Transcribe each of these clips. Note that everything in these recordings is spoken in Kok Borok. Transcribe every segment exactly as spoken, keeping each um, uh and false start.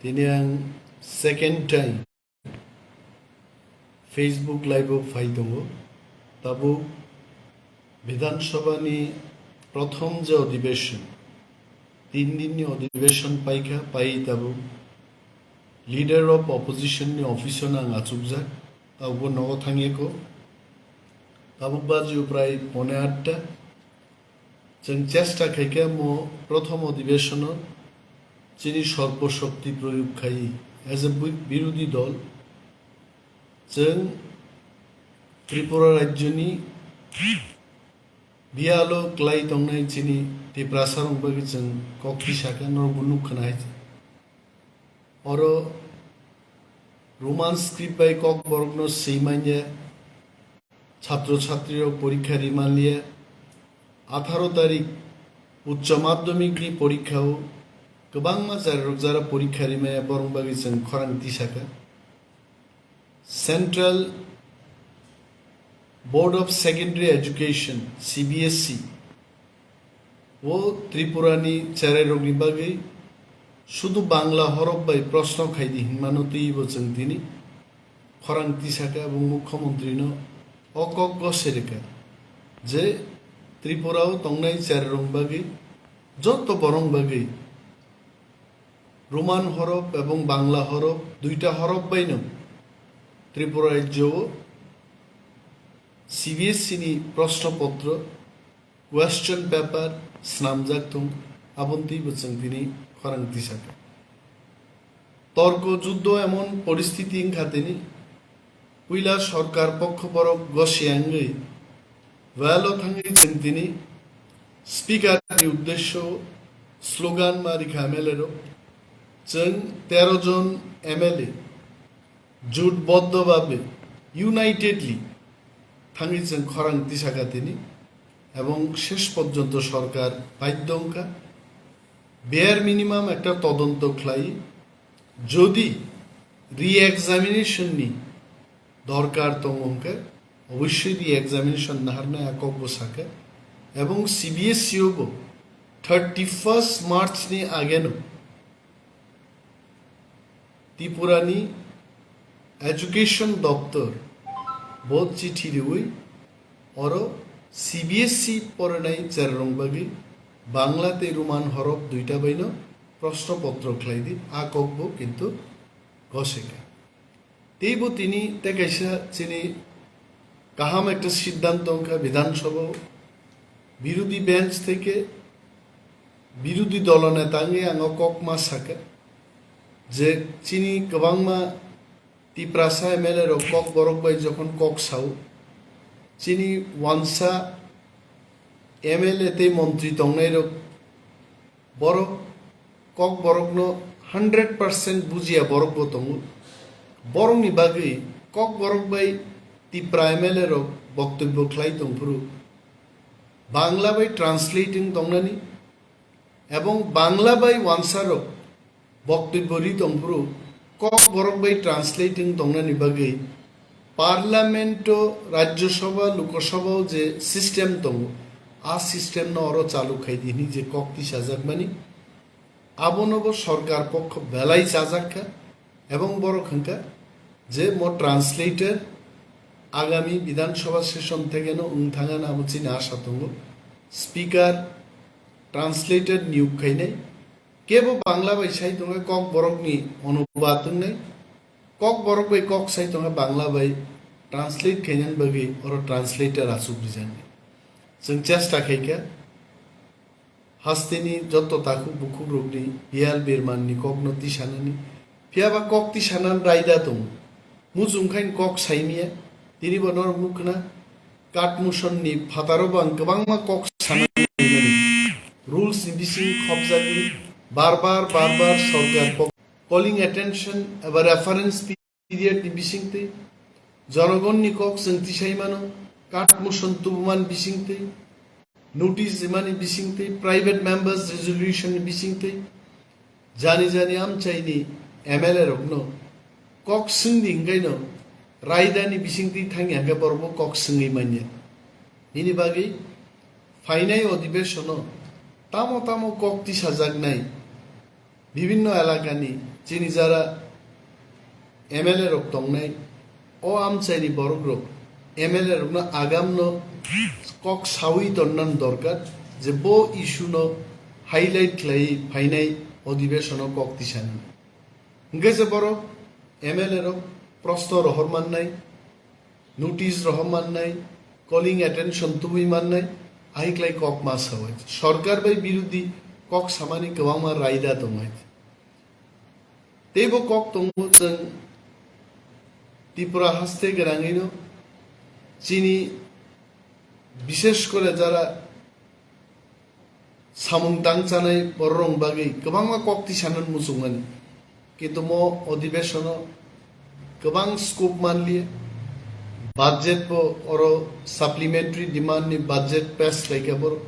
Tini ang second time Facebook Live-o phai tongo. Tabuk Bidhan Sabha ni prothom je odhibeshon, tin din ni odhibeshon paikha, pai tabuk Leader of Opposition ni office-o ang achukjak, tabukbo nogo thangya ko. Tabuk bajio prai pone atta. Chwng chesta khaikha mo prothom odhibeshono chini sorbo shokti proyog khai as a bi-, birodhi dol. Chwng Tripura rajyoni biyalo klai tongnai chini Tiprasa rok bagwi chwng kok tisakha, norokbo nukkhana hai. Oro Roman script bai Kokborokno swi manya, chhatro chhatrirok porikha ri manliya. Atharo tarik Uccho Madhyamikni porikha-o kwbangma jarirok jara porikha ri manya, borok bagwi chwng khorang tisakha. Central Board of Secondary Education, C B S E, o Tripurani cherairokni bagwi sudu Bangla horop bai proshno khaidi hinmano twibo chwng tini khorang tisakha, abo Mukhyamantri-no o kok gose rwkha je Tripura-o tongnai cherairokni bagwi joto borok bagwi Roman horop ebong Bangla horop, duita horop baino Tripura rajyo-o C B S E ni proshno potro, question paper snamjak thung, aboni twibo chwng tini khorang tisakha. Torko juddo emon poristiti wngkha tini, puila sorkar pokho borok gosiya wngwi well-o thangwi chwng tini speaker ni uddesyo slogan ma rikha M L A rok. Chwng tero jon M L A jotboddo babe, unitedly thangwi chwng khorang tisakha tini, ebong shesh porjonto sorkar badhyo wngkha bare minimum ekta todonto khlai, jodi re-examination ni dorkar tongo hwnkhe obossoi re-examination naharnai, a kokbo sakha. Ebong C B S E o bo thirty first March ni ageno Tripurani Education Doptor bo chithi riwi oro C B S E porinai cherairok bagwi Bangla tei Roman horop duita baino proshno potro khlai di, a kokbo kintu goseka. Teibo tini tei kaisa chini kaham ekta siddhanto wngkha Bidhan Sabha o, birodhi bench theke birodhi dolo neta wngwi ang o kok ma sakha je chini kwbangma Tiprasa M L A rok Kokborok bai jokhon kok sao, chini wansa M L A tei montri tongnai rok borok Kokborokno hundred percent bujiya borokbo tongo. Borokni bagwi Kokborok bai Tipra M L A rok boktobyo khlai tongphuru Bangla bai translate wng tongnani ebong Bangla bai wansarok boktobyo ri tongphuru Kokborok bai translate wng tongnani bagwi Parliament-o, Rajya Sabha, Lok Sabha-o je system tongo, a system-no oro chalu khai di hwnwi je kok tisajakmani, abono bo sorkar pokho belai chajakkha, ebong borok hwnkha je mo translator agami Bidhan Sabha session thekeno wng thangani abo chini asha tongo. Speaker, translator niyok khainai, kebo Bangla bai sai tongkha, Kokborokni onubad wngnai, Kokborok bai kok sai tongkha, Bangla bai translate khainani bagwi oro translator achuk rijaknai. Chwng chesta khaikha, hasteni joto takhuk bukhukrokni biyal birmanni kokno tisanani, phiyaba kok tisanani raida tongo. Muchung khain kok saimiya, tini bo norok nukhna, Katmuson ni phataro bo ang kwbangma kok sanani rules ni bising khopjagwi bar bar, bar bar sorkar pok-, calling attention eba reference period ni bisingtwi, jonogon ni kok chwng tisai mano, Katmuson tubuman bisingtwi, notice rimani bisingtwi, private members resolution ni bisingtwi, jani jani amchaini M L A rokno kok swngdi hwnkhaino raidani bisingtwi thangya hwnkhe borokbo kok swngwi manya. Nini bagwi phainai odhibesono tamo tamo kok tisajaknai bibhinno elakani chini jara M L A rok tongnai, o amchaini borok rok M L A rokno agamno kok sawi tonnani dorkar je bo issue no highlight khlai phainai odibeshono kok tisani. Hwnkhe je borok M L A rok prosto rohor mannai, notice rohor mannai, calling attention tubui mannai, ahiklai kok ma sawai. Sorkar bai birodhi kok samani kwbangma raida tongnai. Teibo kok tongo chwng Tripura haste gwnangwino chini bishesh kore jara samung tang chanai bororok bagwi kwbangma kok tisana muchungmani. Kintu mo odibeshono kwbang scope manliya. Budget bo oro supplementary demand ni budget pass khlaikha borok.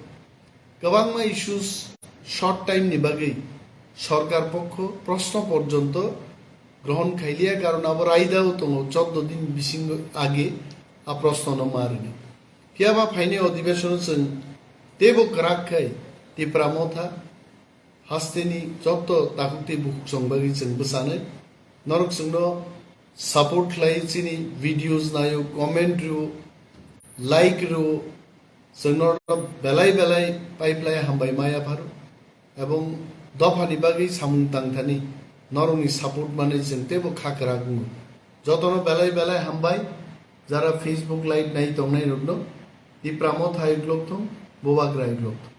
Kwbangma issues short time ni bagwi sorkar pokho proshno porjonto grohon khailiya, karon abo raidao tongo, chordo din bisingo age a proshno no ma rini. Phiya ba phainai odibeshono chwng teibo kwrak khai Tipra Motha hasteni joto takhuk tei bukhuk chwng bagwi chwng bwchanai. Norok chwngno support khlai, chini videos naio, comment rwo, like rwo, chwng norokno belai belai pipeline hambai ma yapharo. Ebong dophani bagwi samung tangthani norokni support manwi chwng teibo kha kwrak wngo. Jotono belai belai hambai, jara Facebook live nai tongnai rokno. Tipra Motha hai uklok thung, Bubagra hai uklok thung.